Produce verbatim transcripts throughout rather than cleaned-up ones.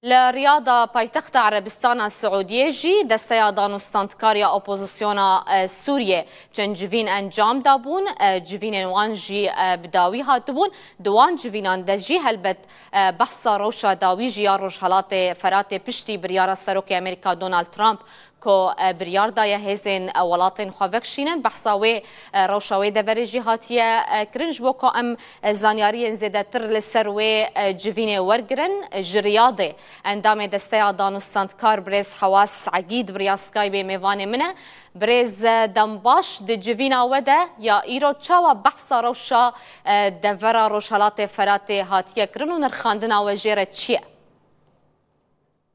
Li Riyada paytexta Erebistana Siûdiyê jî desteya dan û standkar ya opozisyona, e, Sûriyê çend civîn encam dabûn. E, civînên wan jî, e, bi dawî hatibûn. Di wan civînan de jî helbet, e, behsa rewşa dawî jî ya Rojhelatê Feratê piştî biryara Serokê Amerîka Donald Trump ku, e, biryar daye hêzên, e, welatên xwe vekişînin. Behsa wê, e, rewşa wê deverê jî hatiye, e, kirin. Ji bo ku em, e, zanyariyên zêdetir li ser wê, e, civînê wergirin, ji Riyadê endamê Desteya Dan û Standkar birêz Hewas Egîd bi riya Skypeê mêvanê min e. Birêz, e, Dembaş, di civîna we de ya îro çawa behsa rewşa, e, devera Rojhelatê Feratê hatiye kirin û nirxandina we jê re çi ye?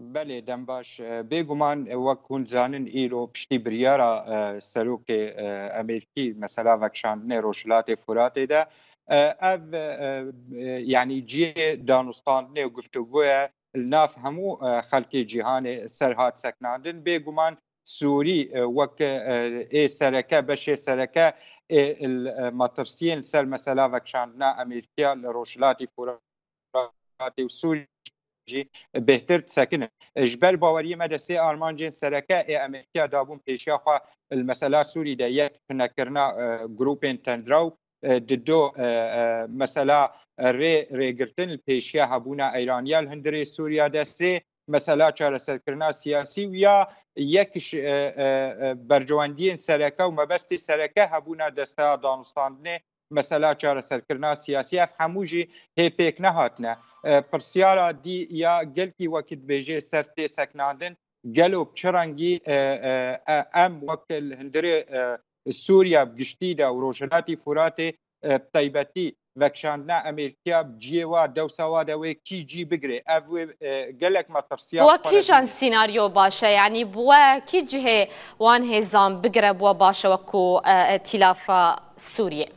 Belê, dem baş. E, bêguman, e, wek hûn zanin, îro piştî biryara, e, serokê, e, Amerîkî, mesela vekişandinê Rojhilatê Furatê de, e, ev, e, e, yanî cihê danûstandinê û guftûgoye li nav hemû, e, xelkê cîhanê ser hat sekinandin. Bêguman Sûrî, e, wek, e, ê sereke, beşê sereke ê, e, metirsiyên ser mesela vekişandina Amerîkiya li Rojhilatî Furatê û Sûrî jî bêhtir disekinin. Ji ber baweriyê me de sê armancên sereke ê Amerîkiya dabûn pêşiya xwe li mesela Sûrî de, yek tunekirina, e, grûpên tendraw, e, di do, e, e, mesela rê rêgirtin li pêşiya hebûna Eyraniya li hundirê Sûriya de, sê mesela çareserkirina siyasî û ya yek ji, e, e, e, bercewendiyên sereke û mebestê sereke hebûna desteya danûstandinê mesela çareserkirina siyasî, ev hemû jî hê pêk nehatine. E, pirsyara dî ya gelkî wekî dibêje ser tê sekinandin, gelo bi çi rengî, e, e, e, em wek li hundirê, e, Sûriya bi giştî de û Rojhilatî Furatê, e, bi taybetî vekişandina Amerîkiya bi cihê wa dewsa wa de wê kî cî bigire? Ev wê, e, gelek me tirsiya Bi we kîjan sînaryo baş e? Yanî bi we kî cihê wan hêzan bigire bi we baş e wekû, e, e, tîlafa Sûriyê?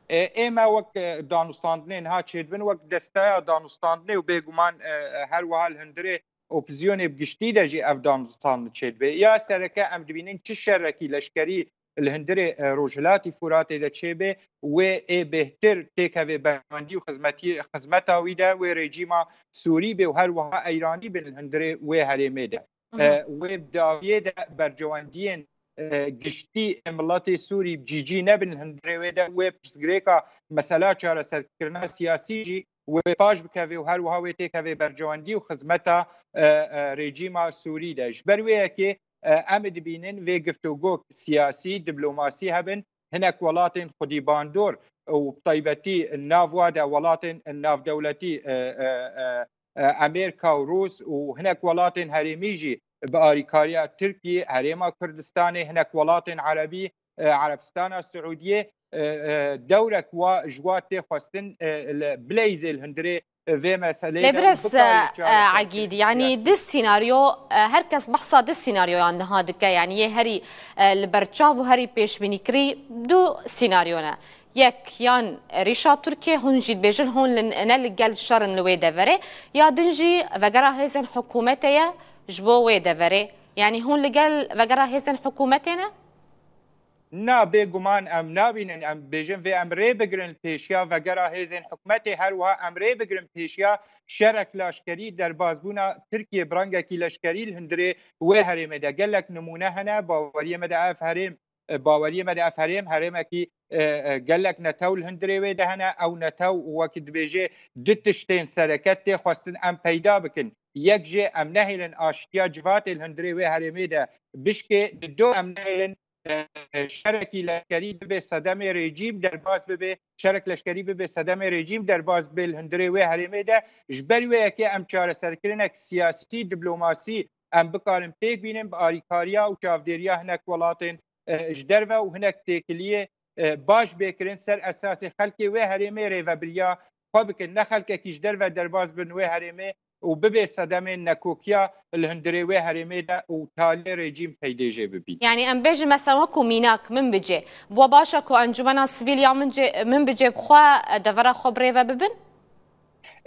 E, ê me wek, e, danûstandinê niha çêdibin, wek desteya danûstandinê û bêguman, e, e, her wiha li hundirê opozîsyonê bi giştî de jî ev danûstandin çêdibe. Ya sereke em dibînin çi şerekî leşkerî li hundirê, e, Rojhilatî Furatê de çêbe, wê ê bêhtir têkeve berwendî û xizmetî-, xizmeta wî de wê rejîma Sûrî bê û her wiha Eyranî bin li hundirê wê herêmê de. E, wê bi dawiyê de bercewendiyên, e, giştî ê miletê Sûrî bi cî cî nebin li hundirê wê de, wê pirsgirêka mesela çareserkirina siyasî jî wê paş bikeve û her wiha wê têkeve bercewendî û xizmeta, e, e, rejîma Sûrî de. Ji ber wê yekê, e, em dibînin vê giftûgo siyasî, diplomasî hebin, hinek welatên xwedîbandor û bi taybetî nav wa de welatên navdewletî, e, e, e, e, Amerîka û Rûs û hinek welatên herêmî jî bi arîkariya Tirkiyê, Herêma Kurdistanê, hinek welatên Erebî, e, Erebistana Siûdiyê, e, e, dewrek wa ji wa tê xwestin, e, li bileyzê li hundirê, e, vê meseleyê Lê de û birêz, bikarê e, çareserkirin Egîd, yanî siyasî. Di sînaryo, e, her kes behsa di sînaryoyan niha dike, yanî yê herî, e, li ber çav û herî pêşbînîkirî du sînaryo ne. Yek, yan rîşa Tirkiyê, hûn jî dibêjin hûn li, ne li gel şer in li wê deverê, ya din jî vegera hêzên hikûmetê ye ji bo wê deverê. Yanî hûn li gel vegera hêzên hikûmetê ne? Na, bêguman em nabînin, em bêjin vê em rê bigirin pêşiya vegera hêzên hikûmetê, her wiha em rê bigirin pêşiya şerek leşkerî, derbazbûna Tirkiyê bi rengekî leşkerî li hundirê wê herêmê de. Gelek nimûne hene, baweriyê me de ev herêm, e, baweriyê me de ev herêm, herêmekî, e, e, gelek netew li hundirê wê de hene. Ew netew, wekî dibêje, du tiştên sereke tê xwestin em peyda bikin. Yek jê em nehêlin aştiya civatê li hundirê wê herêmê de bişkê, di do em nehêlin, e, e, şerekî leşkerî bibe sedemê rejîm derbas bibe, şerek leşkerî bibe sedemê rejîm derbas bibe li hundirê wê herêmê de. Ji ber wê yekê em çareserkirinek siyasî, diplomasî em bikarin pêk bînin bi arîkariya û çavdêriya hinek welatên, e, ji derve û hinek têkiliyê, e, baş bê kirin ser esasê xelkê wê herêmê rêvebiriya xwe bikin, ne xelkekî ji derve derbas bin wê herêmê û bibê sedemên nekokiya li hundirê wê herêmê de û talê rejîm peydê jê bibî. Yanî em bêjin mesela wekû mînak min bicê, bi we baş e ku encûmena sivîl ya min cê, min bicê bi xwe, e, devera xwe bi rê ve bibin?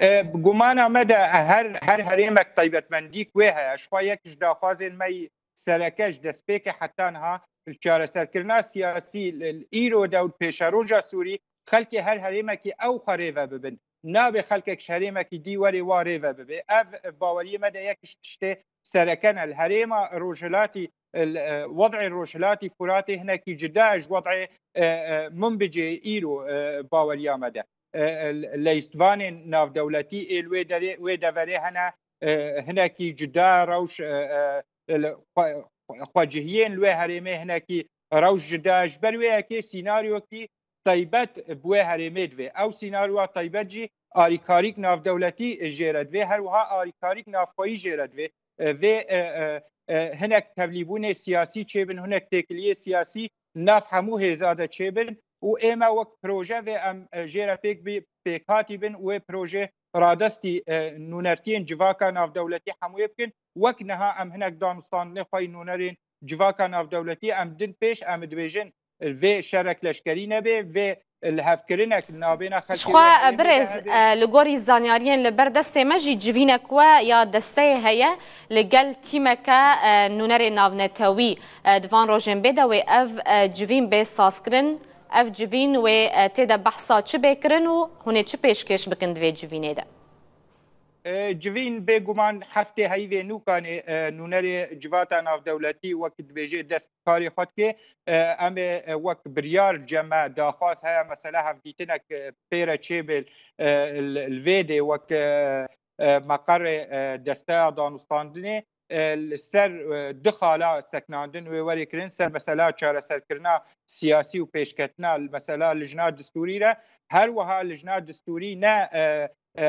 E, bi gumana me de her, her herêmek taybetmendîk wê heye. Ji xwe yek ji daxwazên me yî sereke ji destpêkê heta niha li çareserkirina siyasî li, li îro de û li pêşeroja Sûrî xelkê her herêmekî ew xwe rê ve bibin. Nabe xelkek ji herêmekî dî were wa rê ve bibe. Ev baweriyê me de yek ji tiştê sereke ne. Li herêma Rojhilatî, li, e, wed'ê Rojhilatî Furatê hinekî cuda ji wed'ê, e, e, Minbicê îro, e, baweriya me de. E, e, leyîstvanên navdewletî ê li wê derê, wê deverê hene, e, hinekî cuda rewş, e, e, li xwe-, xwecihiyên li wê herêmê hinekî rewş cuda. Ji ber wê yekê sînaryokî taybet bi wê herêmê divê. Ew sînaryoya taybet jî arîkarîk navdewletî jê re divê, her wiha arîkarîk navxweyî jê re divê. E, vê, e, e, e, hinek tevlîbûnê siyasî çêbin, hinek têkiliyê siyasî nav hemû hêza de çêbin û ême wek proje vê em, e, jê re pêk bî-, pêkhatî bin û wê proje radestî, e, nûnertiyên civaka navdewletî hemûyê bikin. Wek niha em hinek danûstandinê xwe yî nûnerên civaka navdewletî em din pêş, em dibêjin vê şerek leşkerî nebe, vê lihevkirinek li navbêna xelkê Jixwe wê herêmê de birêz, hebe. E, li gorî zanyariyên li ber destê me jî civînek we ya desteyê heye li gel tîmeke, e, nûnerê navnetewî, e, di van rojên bê de wê ev, e, civîn bê sazkirin. Ev civîn wê, e, tê de behsa çi bê kirin û hûn ê çi pêşkêş bikin di vê civînê de? E, civîn bêguman heftê heyvê nûkanê, e, nûnerê civata navdewletî wek dibêje dest karê xwe dike. E, em ê, e, wek biryar ceme daxwaz heye mesela hevdîtinek, e, pê re çêbe, e, li, li vê dê wek, e, e, meqerê, e, desteya danûstandinê, e, li ser, e, du xala seknandin wê werê kirin, ser mesela çareserkirina siyasî û pêşketina mesela lijna distûrî re. Her wiha lijna distûrî ne, e, e,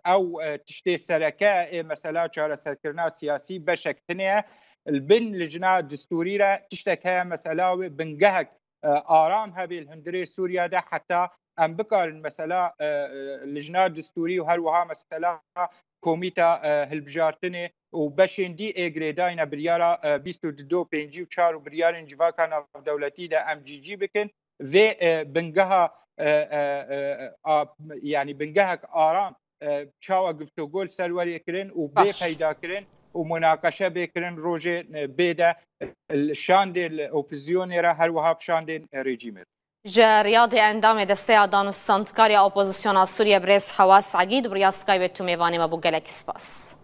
ew, e, tiştê sereke ê mesela çareserkirina siyasî beşek tune ye. Li bin lijna distûrî re tiştek heye mesela wê bingehek, e, aram hebe li hundirê Sûriye de heta em bikarin mesela, e, e, lijna distûrî û her wiha mesela komîta, e, hilbijartinê û beşên dî ê girêdayî ne biryara, e, bîst û du, pêncî û çar û biryarên civaka navdewletî de em cî cî bikin. Vê, e, bingeha, e, e, e, a, yanî bingehek aram, e, çawa guftûgo li ser werê kirin û bê Baş. peyda kirin û munaqeşe bê kirin rojê, e, bê de, e, li şandê li opozîsyonê re her wiha bi şandên, e, rejîmê re. Ji Riyadê endamê Desteya Danûstandkar ya Opozisyona Sûriye birêz Hewas Egîd bi riya Skype tu mêvanê me bû, gelekî spas.